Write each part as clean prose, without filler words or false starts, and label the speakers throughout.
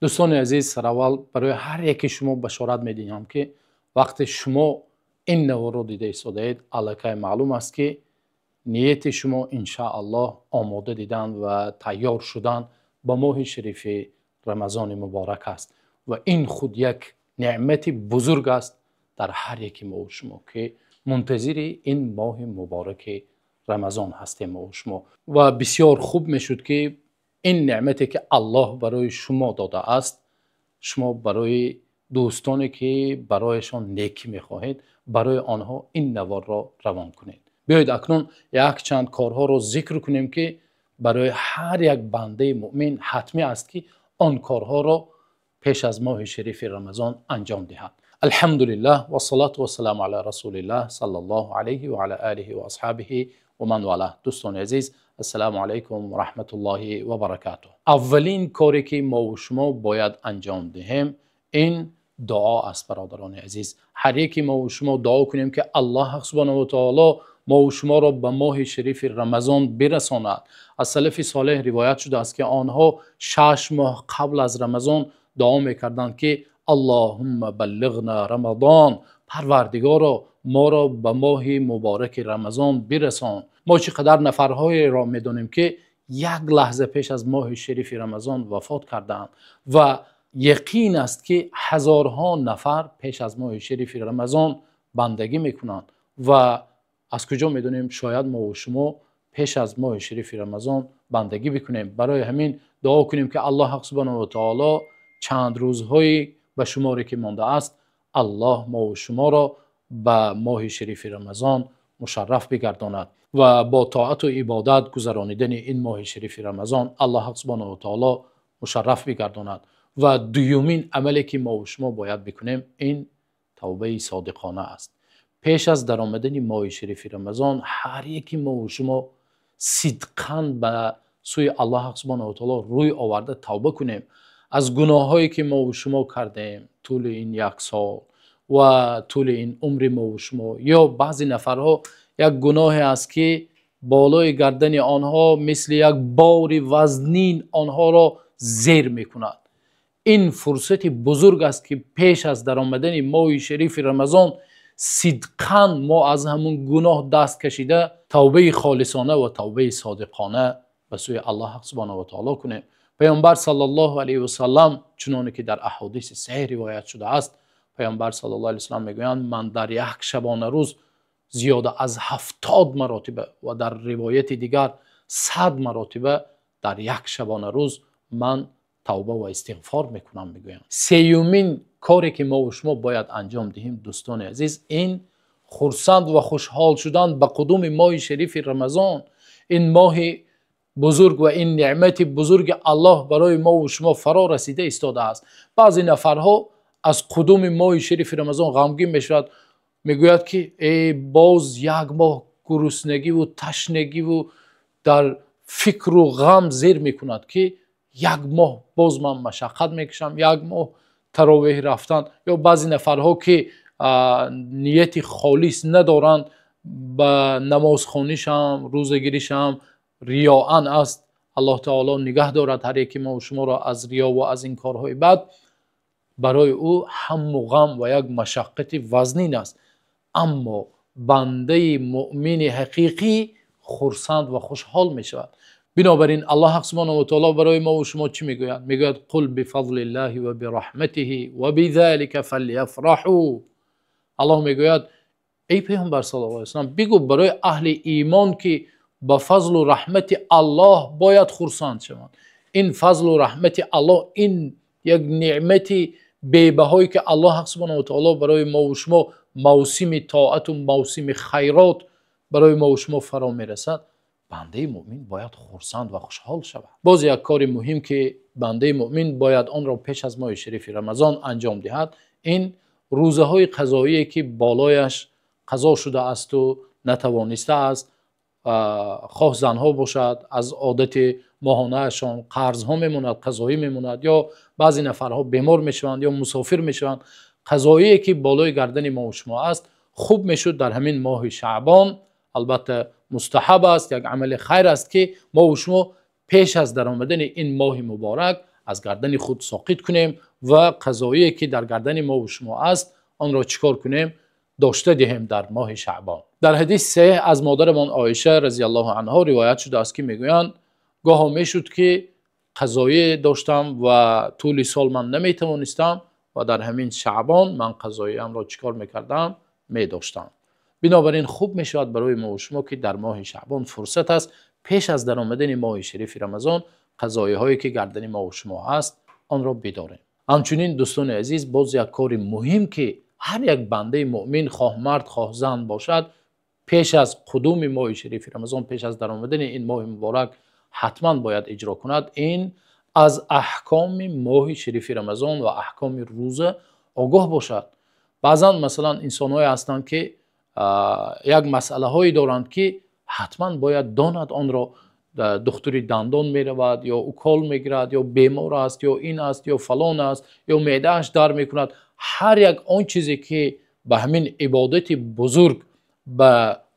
Speaker 1: Дӯстони азиз, сараввал барои ҳар яки шумо башорат медиҳам, ки вақте шумо ин наворро дида истодаед, аллакай маълум аст, ки нияти шумо иншааллоҳ омода дидан ва тайёр шудан ба моҳи шарифи Рамазони муборак аст ва ин худ як неъмати бузург аст дар ҳар яки мо ва шумо, ки мунтазири ин моҳи мубораки Рамазон ҳастем мо ва шумо. Ва бисёр хуб мешуд, ки ин неъмате, ки Аллоҳ барои шумо додааст, шумо барои дӯстоне, ки барояшон некӣ мехоҳед, барои онҳо ин наворро равон кунед. Биёед, акнун якчанд корҳоро зикр кунем, ки барои ҳар як бандаи муъмин ҳатмӣ аст, ки он корҳоро пеш аз моҳи шарифи Рамазон анҷом диҳад. Алҳамдулиллаҳ вассалату вассаламу ала расулиллаҳ саллаллоҳу алайҳи ва ала олиҳи ва асҳобиҳи ва ман валаҳ. Дӯстони азиз, ассалому алайкум ва раҳматуллоҳи ва баракатуҳ. Аввалин коре, ки мо ва шумо бояд анҷом диҳем, ин дуо аст. Бародарони азиз, ҳар яки мо ва шумо дуо кунем, ки Аллоҳ субҳонаҳу ва таоло мо ва шуморо ба моҳи шарифи Рамазон бирасонад. Аз салафи солеҳ ривоят шудааст, ки онҳо 6 моҳ қабл аз Рамазон дуо мекарданд, ки аллоҳумма баллиғна Рамазон, Парвардигоро, моро ба моҳи мубораки Рамазон бирасон. Мо чӣ қадар нафарҳоеро медонем, ки як лаҳза пеш аз моҳи шарифи Рамазон вафот кардаанд, ва яқин аст, ки ҳазорҳо нафар пеш аз моҳи шарифи Рамазон бандагӣ мекунанд. Ва аз куҷо медонем, шояд мо ва шумо пеш аз моҳи шарифи Рамазон бандагӣ бикунем. Барои ҳамин дуо кунем, ки Аллоҳ субҳонаҳу ва таоло чанд рӯзҳои ба шуморе ки мондааст, Аллоҳ мо ва шуморо ба моҳи шарифи Рамазон мушарраф бигардонад ва бо тоату ибодат гузаронидани ин моҳи шарифи Рамазон Аллоҳ субҳонаҳу ва таоло мушарраф бигардонад. Ва дуюмин амале, ки мо ва шумо бояд бикунем, ин тавбаи содиқона аст. Пеш аз даромадани моҳи шарифи Рамазон ҳар яки мо ва шумо сидқан ба сӯи Аллоҳ субҳонаҳу ва таоло рӯй оварда тавба кунем аз гуноҳҳое, ки мо ва шумо кардем тӯли ин як сол ва тӯли ин умри мо ва шумо. Ё баъзе нафарҳо як гуноҳе аст, ки болои гардани онҳо мисли як бори вазнин онҳоро зер мекунад. Ин фурсати бузург аст, ки пеш аз даромадани моҳи шарифи Рамазон сидқан мо аз ҳамун гуноҳ даст кашида, тавбаи холисона ва тавбаи содиқона ба сӯи Аллоҳ субҳонаҳу ва таоло кунем. Паёмбар саллаллоҳу алайҳи васаллам, чуноне ки дар аҳодиси саҳеҳ ривоят шудааст, Паёмбар саллаллоҳу алайҳи васаллам мегӯянд: ман дар як шабонарӯз зиёда аз 70 маротиба ва дар ривояти дигар 100 маротиба дар як шабонарӯз ман тавба ва истиғфор мекунам, мегӯянд. Сеюмин коре, ки мо ва шумо бояд анҷом диҳем, дӯстони азиз, ин хурсанд ва хушҳол шудан ба қудуми моҳи шарифи Рамазон. Ин моҳи бузург ва ин неъмати бузурги Аллоҳ барои мо ва шумо фаро расида истодааст. Баъзе нафарҳо аз қудуми моҳи шарифи Рамазон ғамгин мешавад, мегӯяд, ки э, боз як моҳ гуруснагиву ташнагиву дар фикру ғам зер мекунад, ки як моҳ боз ман машаққат мекашам, як моҳ таровеҳ рафтан. Ё баъзе нафарҳо, ки нияти холис надоранд, ба намозхонишам, рӯзагиришам риёан аст. Аллоҳ таоло нигаҳ дорад ҳар яки мо шуморо аз риё ва аз ин корҳои бад. Барои ӯ ҳамму ғам ва як машаққати вазнин аст. Аммо бандаи муъмини ҳақиқӣ хурсанд ва хушҳол мешавад. Бинобар ин Аллоҳ субҳонаҳу ва таоло барои мо ва шумо чӣ мегӯяд? Мегӯяд: қул бифазлиллаҳи ва бираҳматиҳи ва бизалика фаляфраҳу. Аллоҳ мегӯяд: эй Паёмбар саллаллоҳу алайҳи васаллам, бигӯ барои аҳли имон, ки ба фазлу раҳмати Аллоҳ бояд хурсанд шаванд. Ин фазлу раҳмати Аллоҳ, ин як неъмати бебаҳое, ки Аллоҳ субҳонаҳу ва таоло барои мо ва шумо мавсими тоату мавсими хайрот барои мо ва шумо фаро мерасад, бандаи муъмин бояд хурсанд ва хушҳол шавад. Боз як кори муҳим, ки бандаи муъмин бояд онро пеш аз моҳи шарифи Рамазон анҷом диҳад, ин рӯзаҳои қазоие, ки болояш қазо шудаасту натавонистааст, хоҳ занҳо бошад, аз одати моҳонаашон қарзҳо мемонад, қазоӣ мемонад, ё баъзе нафарҳо бемор мешаванд ё мусофир мешаванд. Қазоие, ки болои гардани мо ва шумо аст, хуб мешуд дар ҳамин моҳи шаъбон, албатта мустаҳаб аст, як амали хайр аст, ки мо ва шумо пеш аз даромадани ин моҳи муборак аз гардани худ соқит кунем ва қазое ки дар гардани мо ва шумо аст, онро чӣ кор кунем? Дошта диҳем дар моҳи Шаъбон. Дар ҳадиси саҳеҳ аз модарамон Оиша разияллоҳу анҳо ривоят шудааст, ки мегӯянд: гоҳо мешуд ки қазое доштам ва тӯли сол ман наметавонистам ва дар ҳамин Шаъбон ман қазоямро чӣ кор мекардам? Медоштам. Бинобар ин хуб мешавад барои мо ва шумо, ки дар моҳи Шаъбон фурсат аст, пеш аз даромадани моҳи шарифи Рамазон қазояҳое ки гардани мо ва шумо аст, онро бидорем. Ҳамчунин дӯстони азиз, боз як кори муҳим, ки ҳар як банда мӯъмин, хоҳ мард хоҳ зан бошад, пеш аз қудуми моҳи шарифи Рамазон, пеш аз даромадани ин моҳи муборак ҳатман бояд иҷро кунад, ин аз аҳкоми моҳи шарифи Рамазон ва аҳкоми рӯза огоҳ бошад. Баъзан масалан инсонҳое ҳастанд, ки як масъалаҳое доранд, ки ҳатман бояд донад онро. Духтури дандон меравад ё укол мегирад ё бемор аст ё ин аст ё фалон аст ё меъдааш дард мекунад. Ҳар як он чизе ки ба ҳамин ибодати бузург, ба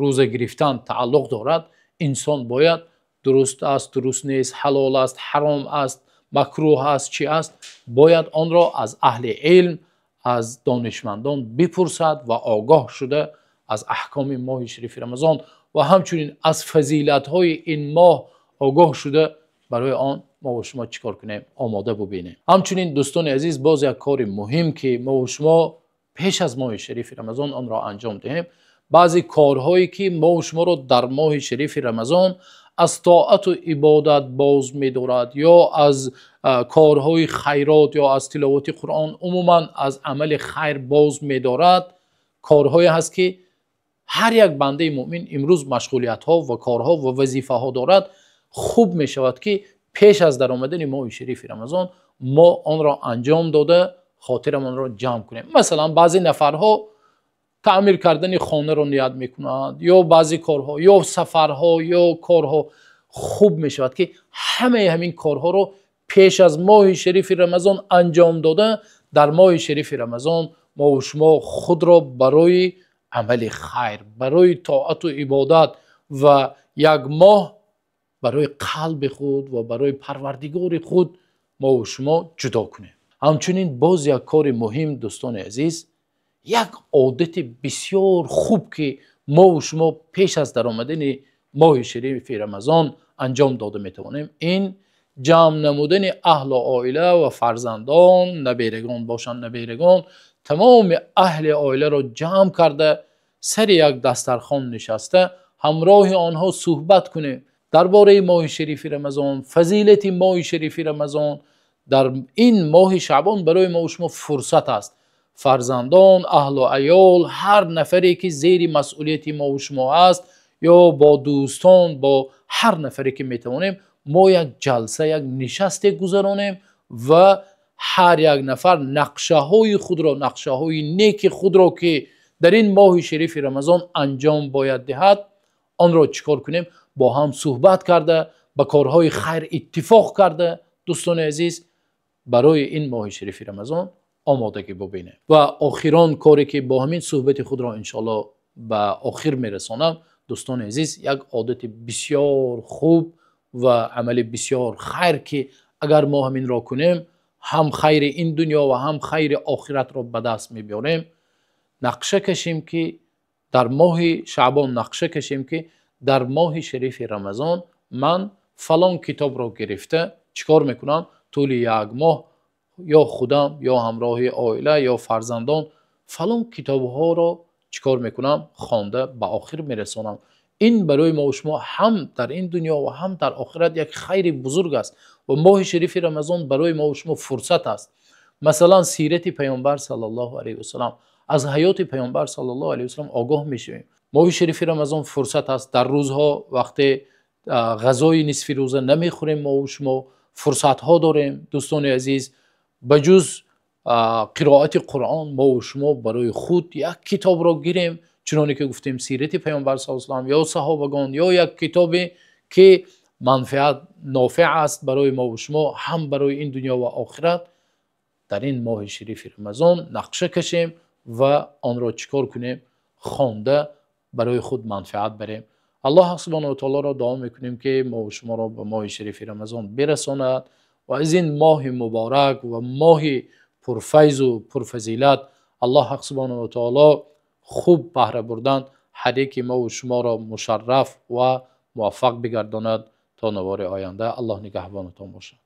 Speaker 1: рӯза гирифтан тааллуқ дорад, инсон бояд дуруст аст, дуруст нест, ҳалол аст, ҳаром аст, макрӯҳ аст, чӣ аст, бояд онро аз аҳли илм, аз донишмандон бипурсад ва огоҳ шуда аз аҳкоми моҳи шарифи Рамазон ва ҳамчунин аз фазилатҳои ин моҳ огоҳ шуда барои он мо ва шумо чӣ кор кунем? Омода бубинем. Ҳамчунин дӯстони азиз, боз як кори муҳим, ки мо ва шумо пеш аз моҳи шарифи Рамазон онро анҷом диҳем, баъзе корҳое ки мо ва шуморо дар моҳи шарифи Рамазон аз тоат ва ибодат боз медорад ё аз корҳои хайрот ё аз тиловати Қуръон, умуман аз амали хайр боз медорад, корҳое ҳаст ки ҳар як банда мӯъмин имрӯз машғулиятҳо ва корҳо ва вазифаҳо дорад. Хуб мешавад ки пеш аз даромадани моҳи шарифи Рамазон мо онро анҷом дода, хотирамонро ҷамъ кунем. Масалан баъзе нафарҳо таъмир кардани хонаро ният мекунанд ё баъзе корҳо ё сафарҳо ё корҳо. Хуб мешавад ки ҳама ҳамин корҳоро пеш аз моҳи шарифи Рамазон анҷом дода, дар моҳи шарифи Рамазон мо ва шумо худро барои амали хайр, барои тоат ва ибодат ва як моҳ барои қалби худ ва барои парвардигори худ мо ва шумо ҷудо кунем. Ҳамчунин боз як кори муҳим дӯстони азиз, як одати бисёр хуб ки мо ва шумо пеш аз даромадани моҳи шарифи Рамазон анҷом дода метавонем, ин ҷамъ намудани аҳлу оила ва фарзандон, наберагон бошанд наберагон, тамоми аҳли оиларо ҷамъ карда сари як дастархон нишаста ҳамроҳи онҳо суҳбат кунем дар бораи моҳи шарифи Рамазон, фазилати моҳи шарифи Рамазон. Дар ин моҳи Шаъбон барои мо ва шумо фурсат аст. Фарзандон, аҳлу аёл, ҳар нафаре ки зери масъулияти мо ва шумо аст ё бо дӯстон, бо ҳар нафаре ки метавонем мо як ҷалса, як нишасте гузаронем ва ҳар як нафар нақшаҳои худро, нақшаҳои неки худро ки дар ин моҳи шарифи Рамазон анҷом бояд диҳад, онро чӣ кор кунем? Бо ҳам суҳбат карда, ба корҳои хайр иттифоқ карда, дӯстони азиз, барои ин моҳи шарифи Рамазон омодагӣ бубинем. Ва охирон коре ки бо ҳамин суҳбати худро иншоаллоҳ ба охир мерасонам, дӯстони азиз, як одати бисёр хуб ва амали бисёр хайр ки агар мо ҳаминро кунем, ҳам хайри ин дунё ва ҳам хайри охиратро ба даст мебиёрем. Нақша кашем ки дар моҳи Шаъбон, нақша кашем ки дар моҳи шарифи Рамазон ман фалон китобро гирифта чӣ кор мекунам? Тӯли як моҳ ё худам ё ҳамроҳи оила ё фарзандон фалон китобҳоро чӣ кор мекунам? Хонда ба охир мерасонам. Ин барои мо ва шумо ҳам дар ин дунё ва ҳам дар охират як хайри бузург аст ва моҳи шарифи Рамазон барои мо ва шумо фурсат аст. Масалан сирати паёмбар саллаллоҳу алайҳи васаллам, аз ҳаёти паёмбар саллаллоҳу алайҳи васаллам огоҳ мешавем. Моҳи шарифи Рамазон фурсат аст. Дар рӯзҳо вақте ғазои нисфи рӯза намехӯрем мо ва шумо фурсатҳо дорем дӯстони азиз. Ба ҷуз қироати Қуръон мо ва шумо барои худ як китобро гирем, чуноне ки гуфтем сирати паёмбар саллаллоҳу алайҳи васаллам ё саҳобагон ё як китобе ки манфиат нофеъ аст барои мо ва шумо ҳам барои ин дунё ва охират. Дар ин моҳи шарифи Рамазон нақша кашем ва онро чӣ кор кунем? Хонда барои худ манфиат барем. Аллоҳ субҳонаҳу ва таолоро дуо мекунем ки мо ва шуморо ба моҳи шарифи Рамазон бирасонад Ва аз ин моҳи муборак ва моҳи пурфайзу пурфазилат Аллоҳ ҳақ субҳонаҳу ва таоло хуб баҳра бурдан ҳар яки мо ва шуморо мушарраф ва муваффақ бигардонад. То навори оянда Аллоҳ нигаҳбонатон бошад.